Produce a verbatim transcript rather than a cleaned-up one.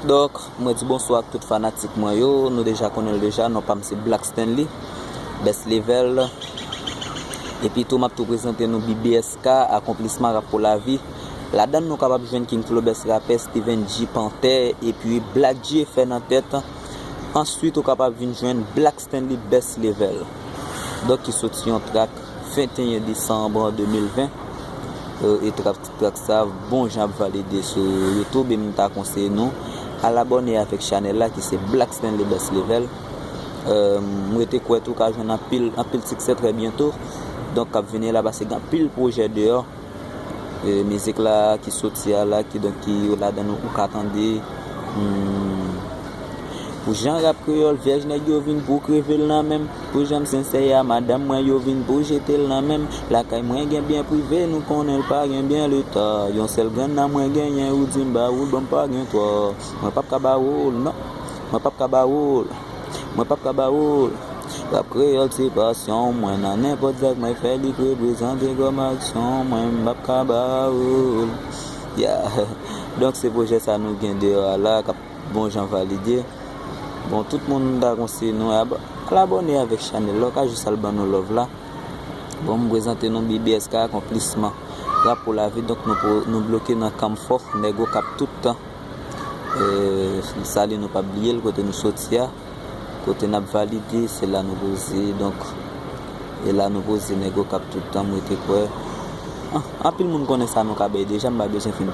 Donk, mwen di bonswa ak tout fanatik mwen yo. Nou deja konnen l deja, non pa m se Black Stanley, Best Level. Epi tou, m ap tou prezante nou B B S K, Akonplisman Rap pou Lavi. Ladan l, nou kapab jwenn King Flow, Best Rapper, Steven G Panther, epi Black J F N an tèt. Answit, ou kapab vin jwenn Black Stanley, Best Level. Donk, ki soti yon track venteyen desanm de mil ven. E, e track, track sa bon jan ap valide sou YouTube, e m ta konseye nou al abòne avèk chanèl la ki se Black Stanley Best Level. E, m rete kwè tou ka jwenn anpil, anpil siksè trè byento. Donk, k ap vini la, paske gen anpil pwojè deyò. E, mizik la ki soti a la, ki donk ki yo ladan nou ou ka tande. Hmm. Pou jan rap kreyòl, vyèj nèg yo vin pou kreve l nan men m. Pou jan m sensè a, madanm mwen yo vin pou jete l nan men m. Lakay mwen gen byen prive, nou konnen l pa gen byen leta. Yon sèl grenn nan mwen genyen, ou di m ba ou l, bon m pa gen twa. Mwen p ap ka ba ou l, non. Mwen p ap ka ba ou l. Mwen p ap ka ba ou l. Rap kreyòl se pasyon mwen, nan nenpòt zak mwen fè li k reprezante kòm aksyon mwen, m p ap ka ba ou l. Yeah. Donk se pwojè sa nou gen deyò a la, k ap bon jan valide. Bon, tout moun m ta konseye nou ab-, al abòne avèk chanèl la, ou ka jis al ban nou love la. Bon, m prezante nou B B S K, Akonplisman Rap pou Lavi, donk nou, pou, nou bloke nan Kanm Fò, Nègo k ap tout tan. E, m salye nou, p ap bliye l, kote nou soti a, kote n ap valide, se la nou poze, donk, e la nou poze, Nègo k ap tout tan, m rete kwè. Ah, anpil moun konnen sa nou ka bay deja, m pa bezwen fin